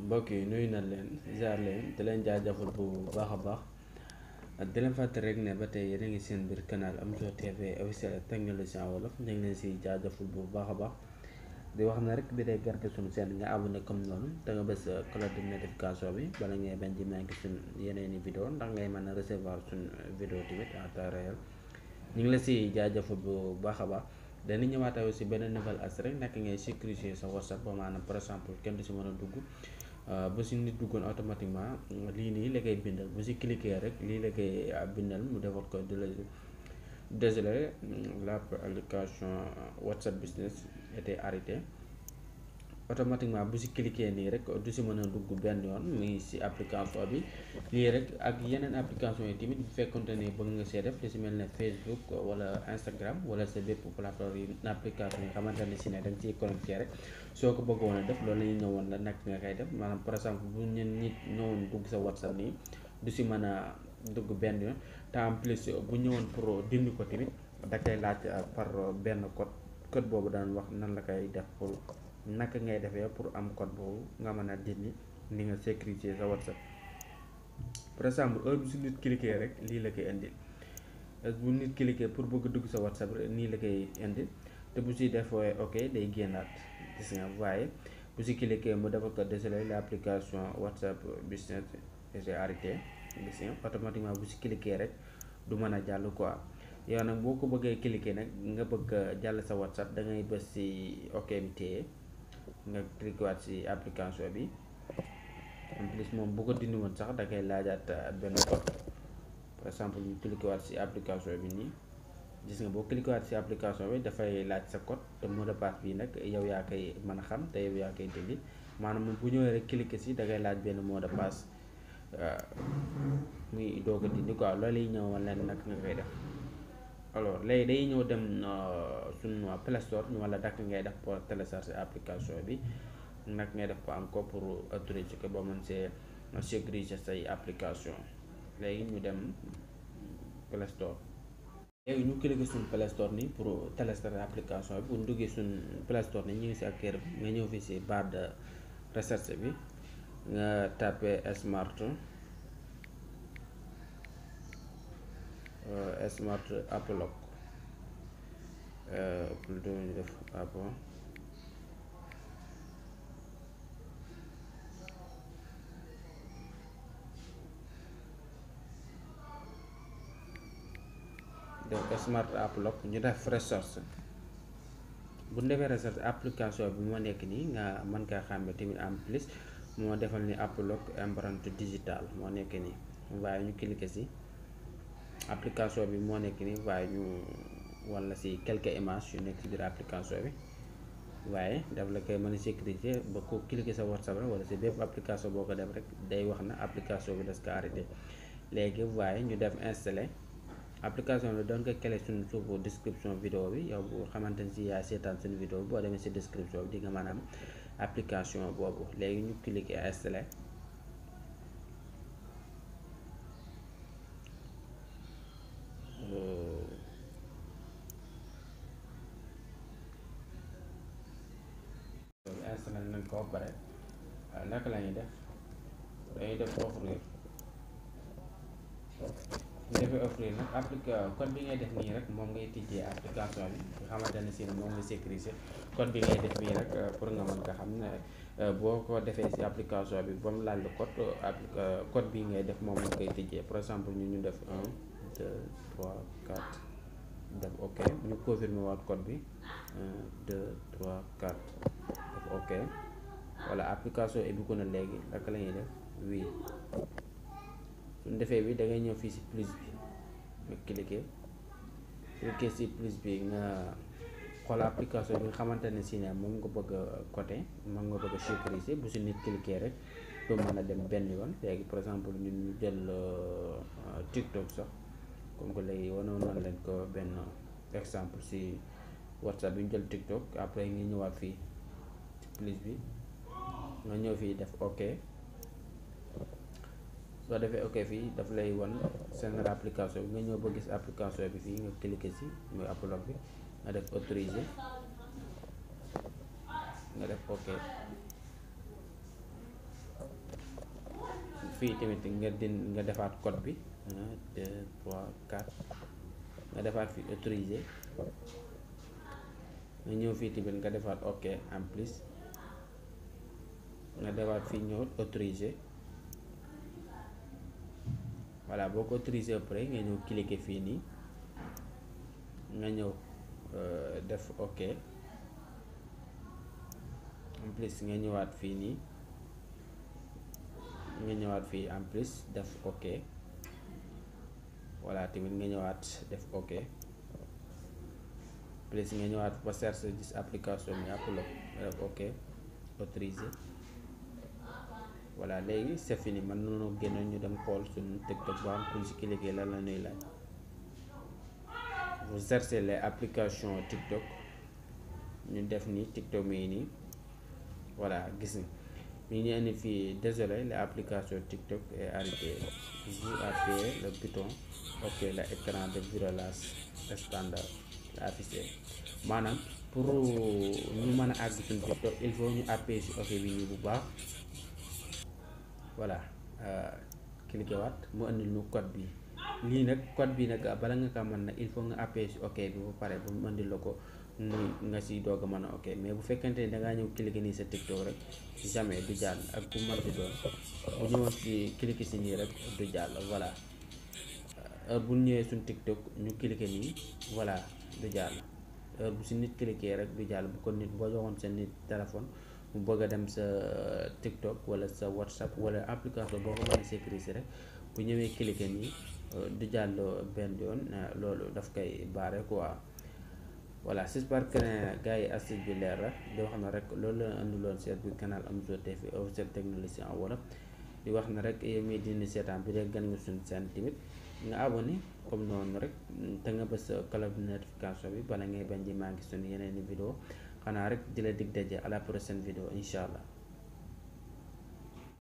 mbokk yi nuyu na leen ziar leen di leen jaajëfal bu baax a baax di leen fàttali rek ne ba tey yéen a ngi seen biir canal Amzo TV officiel technologien wolof ñu ngi leen si jaajëfal bu baax a baax di wax na rek bi day gerte suñu seen nga abonné comme noonu da nga bës cloche de notification bi bala ngay bañ di manqué suñu yeneeni vidéo ndax ngay mën a recevoir suñu vidéo tamit en temps réel ñu ngi la si jaajëfal bu baax a baax dañu ñëwaat aussi benn nouvelle as rek naka ngay sécuriser sa WhatsApp ba maanaam par exemple kenn du si mën a dugg ba si nit duggoon automatiquement lii nii la koy bindal bu si cliquer rek lii la koy bindal mu defal ko de la désolé l'application WhatsApp business était arrêtée automatiquement bu si cliquer nii rek du si mën a dugg benn yoon muy si application bi lii rek ak yeneen application yi tamit bu fekkonte ne bëgg nga see def li si mel ne Facebook wala Instagram wala sa bépp plateforme yi application yi xamante ne si ne dañ ciy connecté rek soo ko bëggoon a def loolu la ñu ñëwoon la nag nga koy def maanaam par exemple bu ñun nit ñëwoon dugg sa WhatsApp nii du si mën a dugg benn yoon te en plus bu ñëwoon pour dindi ko tamit da koy laaj par benn code boobu daan wax nan la koy def pour naka ngay defee pour am code boobu nga mën a dindi ni nga sécuriser sa WhatsApp par exemple heure bu si nit cliquer rek lii la koy indi bu nit cliquer pour bëgg dugg sa WhatsApp rek nii la koy indi te bu si defee ok day génnaat gis nga waaye bu si cliquer mu defal ko désolé l'application WhatsApp business est arrêtée gis nga automatiquement bu si cliquer rek du mën a jàll quoi yow nag boo ko bëggee cliquer nag nga bëgg jàll sa WhatsApp da ngay bës si ok bi téye nga cliquer waat si application bi en plus moom bu ko dindi woon sax da koy laajaat benn code par exemple ñu cliquer waat si application bi nii gis nga boo cliquer waat si application bi dafay laaj sa code te mot de passe bi nag yow yaa koy mën a xam te yow yaa koy dindi maanaam bu ñëwee rek cliquer si da ngay laaj benn mot de passe muy doog a dindi quoi loolu yi ñëw leen nag nga koy def alors léegi day ñëw dem suñu Play Store ñu wala dakk ngay def pour télécharger application bi nag ngay def ko encore pour autoriser ko ba mën see sécuriser say application léegi ñu dem Play Store léegi ñu cliquer suñu Play Store nii pour télécharger application bi bu ñu duggee suñu Play Store nii ñu ngi si ak kër bi nga ñëw fii si barre de recherche bi nga tapé smart app lock plutôt ñu def app def smart app lock ñu def recherche bu ñu defee recherche application bi moo nekk nii nga mën kaa xàmme tamit en plus moo defal ni app lock empreinte digitale moo nekk nii waaye ñu cliquer si application bi moo nekk nii waaye ñu wala si quelques images yu nekk si biir application bi waaye daf la koy mën a sécuriser ba ko cliquer sa WhatsApp rek wala si bépp application boo ko def rek day wax na application bi das ko arrêté léegi waaye ñu def installé application bi doon ko kele suñu suufu description vidéo bi yow bu xamante ni si yaa seetaan suñu vidéo bi boo demee si description bi di nga mën a am application boobu léegi ñu cliquer installé installé nañ ko ba pare naka la ñuy def dañuy def offrir ñu defee offrir nag code bi ngay def nii rek moom ngay tijjee application bi nga xamante ne si ne moom ngay sécuriser code bi ngay def nii rek pour nga mën ko xam ne boo ko defee si application bi ba mu laaj la code bi ngay def moom nga koy tijjee par exemple ñu def 1 2 3 4 def ok ñu confirmer waat code bi 1 2 3 4 def ok wala application bi ko na léegi naka la ñuy def oui suñu defee bi da ngay ñëw fii si plus bi nga cliquer si plus bi nga xool application bi nga xamante ne si ne moom nga bëgg a côté moom nga bëgg a sécuriser bu si nit cliquer rek doo mën a dem benn yoon léegi par exemple ñun ñu jël TikTok sax comme que léegi wanoon nañ leen ko benn exemple si WhatsApp bi ñu jël TikTok après nga ñëwaat fii ci plus bi nga ñëw fii def ok soo defee ok fii daf lay wan seen application bi nga ñëw ba gis application bi fii nga cliquer si muy app lock bi nga def autoriser nga def ok fii tamit nga defaat code bi 1 2 3 4 nga defaat fi autorisé nga ñëw fii tamit nga defaat ok en plus nga defaat fii ñëw autorisé. Voilà, boo ko autorisé après nga ñëw cliquer fii nii nga ñëw def ok en plus nga ñëwaat fii nii nga ñëwaat fii en plus def ok. Voilà tamit nga ñëwaat def ok plus nga ñëwaat ba chercher gis application bi upload nga def ok autorisé. Voilà léegi c'est fini man noonu génn ñu dem xool suñu TikTok ba am ku ci cliquer lan la ñuy laaj. Vous cherchez les applications TikTok ñu def ni TikTok mi nii voilà gis nga mi ngi indi fii désolé l'application TikTok est arrêtée, vous appuyez le bouton ok, l'écran de virage standard la affiché. Maanaam pour ñu mën a àgg suñu TikTok il faut ñu appuyer ci ok bi nii bu baax. Voilà cliquer waat mu indi ñu code bi lii nag code bi nag bala nga ko mën na il faut nga appuyer ci ok bi ba pare ba mu indi la ko nga si doog a mën a ok. Mais bu fekkente ni dangaa ñëw cliquer nii sa TikTok rek jamais du jàll ak bu mën di doon bu ñëwoon ci cliquer si nii rek du jàll. Voilà heure bu ñëwee suñ TikTok ñu cliquer nii voilà du jàll heure bu si nit cliquer rek du jàll. Bu ko nit boo joxoon sa nit téléphone mu bëgg a dem sa TikTok wala sa WhatsApp wala application boo ko mën a sécuriser rek bu ñëwee cliquer nii du jàll benn yoon loolu daf koy baare quoi. Voilà j'espère que gars yi astuce bi leer la di wax na rek loolu la andiloon seet bi canal Amzo TV officiel technologie en wolof di wax na rek yow mii dina seetaan bi rek gan nga suñu seen tamit nga abonné comme noonu rek te nga bës cloche de notification bi bala ngay bañ di maa ngi suñu yeneen i vidéo xanaa rek di la dig daje à la prochaine vidéo incha allah.